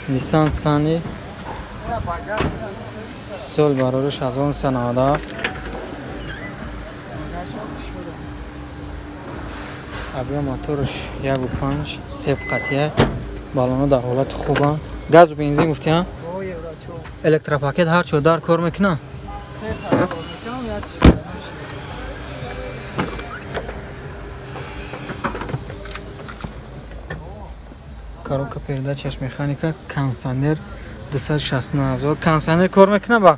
Nissan Sunny сол барориш 1997. Объем моторш 1.5 сеп қатия. Балоно дар ҳолати хубанд. Газу бензин гуфтиам? Электропакет ҳар чо дар кор мекунад? Коробка передачаш механика, кондиционер 269 000. Кондиционер кор мекунад ба?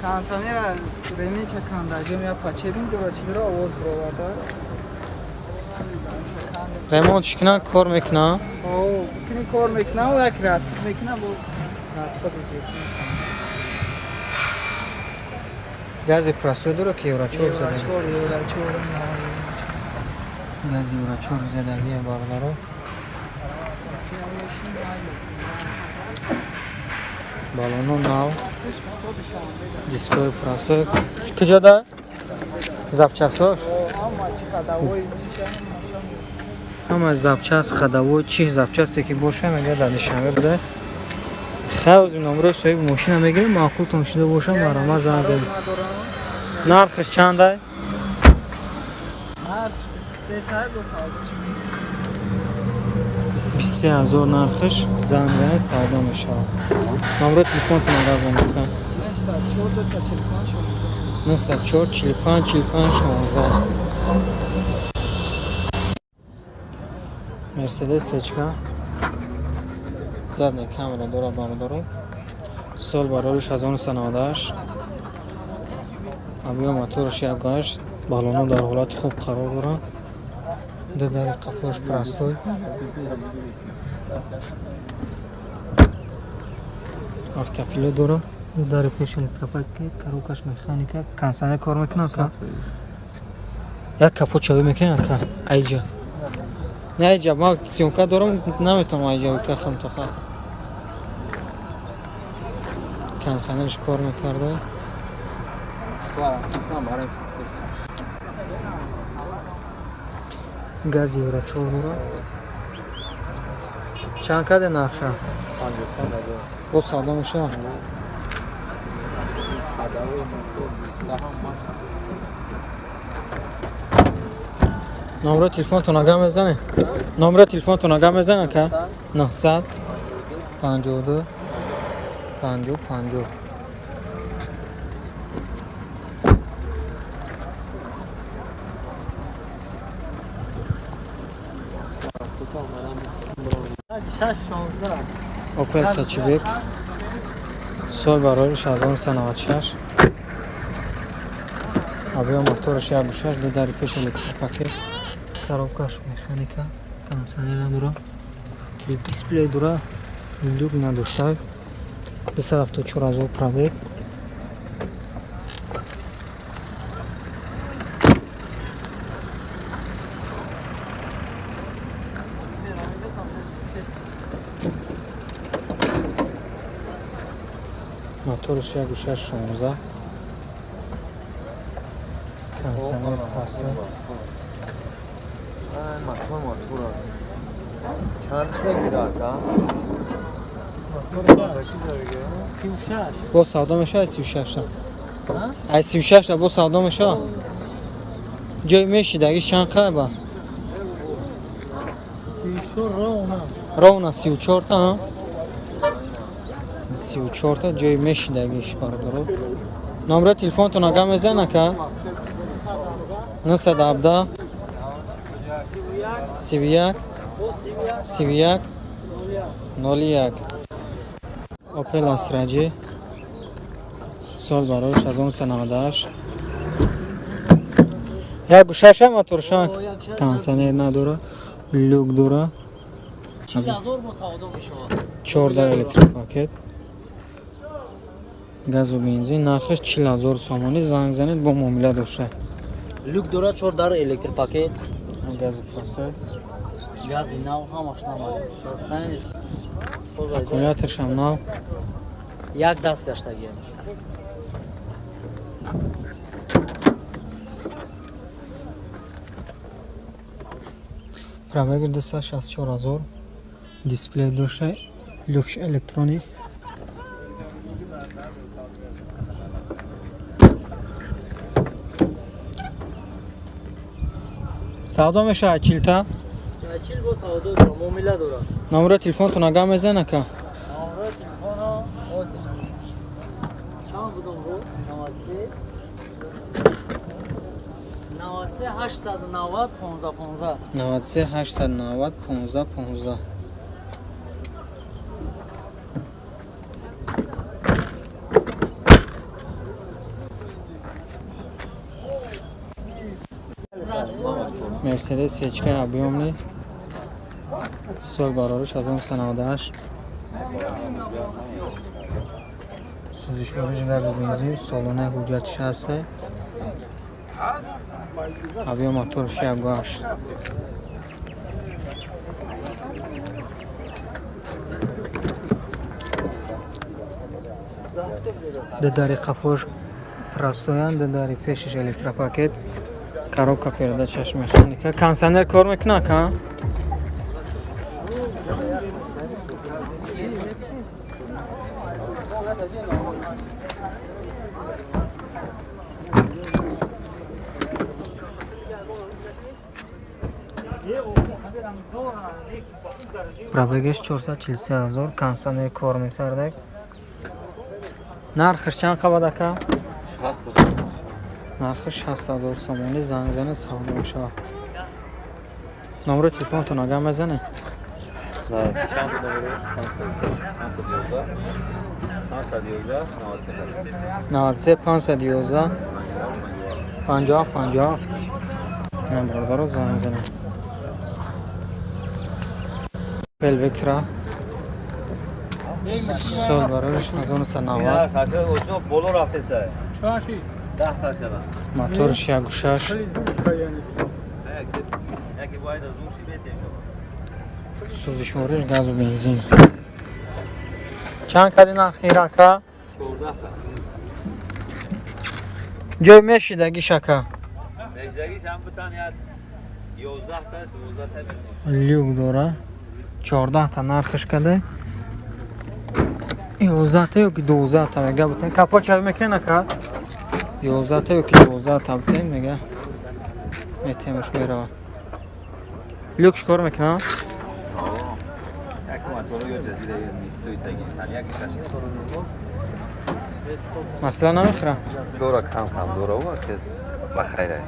Кондиционер ременча кандажем я пачебин дора чи дора овоз бироварда. Ремонтш кунад кор мекунад? О, кини кор мекунад, як расид мекунад, бо расход зиёд. Гази простой дора ки евро 4 зада. Евро 4. Гази евро 4 задагия бародаро. Балоно нав, дискои простой. Куҷо да? Запчасош? Ҳама запчас, ходовой, чи запчасте ки боша, мега дар Душанбе буда. Хавзи номрои соҳиби мошина мегирем, маъқултон шуда боша, марҳамат занг занед. Нархаш чандай? Нарх 23 000 нархаш, занг занед, савдо мешавад. Номрои телефонтон агар занед. 904 45 45 16. Мерседес сечка. Задняя камера дора бародаро. Сол барориш 1998. Объем мотораш 1.8. Балоно дар ҳолати хуб қарор доранд. Ду дари қафош простой. Автопилот дора. Ду дари пеш электропакет, коробкаш механика, кондиционер кор мекунад ка? Як капот чавӣ мекунад ка? Айҷа. Не айҷа, ман съёмка дорам, наметавонам айҷа кахам то хат. Кондиционерш кор мекарда. Гази евро 4 дора. Чанд каде нарха? 55 000. Бо савдо мешавад? Номро телефонтон агар мезанед? Номро телефонтон агар мезанед ка? 900 52 50 50. Opel Hatchback сол барориш 1996. Объем мотораш 1.6, ду дари пеш электропакет, коробкаш механика, кондиционер надора, дисплей дора, люк надошта, 274 000 пробег. Мотораш 1.6 16. Кондиционер паста. Мотор. Чанд мегирад, а? 36. Бо савдо мешавад 36 та? Ай 36 та бо савдо мешавад? Ҷои мешидаги чанд қайба? 34 ровно. Ровно 34 та, а? 34 та ҷои мешидагиш бародаро. Номро телефонтон агар мезанад ка? 917 31 31 01. Opel Astra J сол барои 1998. Як гӯшаша моторшак кондиционер надора, люк дора. 40 000 бо савдо мешавад. 4 дар электропакет. Газу бензин нархаш 40 000 сомонӣ. Занг занед, бо муомила дошта. Люк дора, 4 дар электропакет. Гази простой. Гази нав, ҳамаш нав. Аккумуляторшам нав. Як даст гаштагӣ. Пробег 264 000. Дисплей дошта. Люкш электроник. Савдо мешавад чилта? Чил бо савдо дора, муомила дора. Номери телефонтон агар мезан ака? Номери телефоно чанд будам бо? 93 93 890 15 15. 93 890 15 15. Мерседес сечка объемный. Сол барориш 1998. Сӯзишвориш газу бензин, солонаи ҳуҷҷатиш ҳаста. Объем моторш 1.8. Ду дари қафош растоян, ду дари пешиш электропакет. Коробка передачаш механика. Кондиционер кор мекунад ка? Пробегиш 443 ҳазор. Кондиционер кор мекардак. Нархиш чанд қабад ака? Нархи 60 ҳазор сомонӣ. Занг зане савдо мешавад. Номери телефонтон агар мезанед? 93 511 57 57. Ман бародаро занг занед. Пелвектра сол барориш 1990. Моторш 1.6. Сӯзишвориш газу бензин. Чанд кади нархи рака? Ҷой мешидагиш ака? Люк дора. 14 та нархиш каде. 11 та ёки 12 та мега бутен. Капот чав мекунен ака? 11 та ёки 12 та бутен мега. Метемаш мерава. Люкш кор мекунам? Масъала намехӯрам? Дора кам кам дора ва ки ба хайра.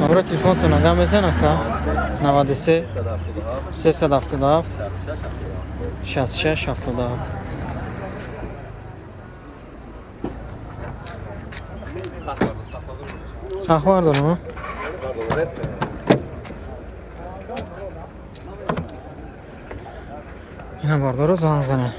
Номери телефонтон агар мезан ака? 93 377 66 77. Сахвар дорам? Ина бардоро занг занед.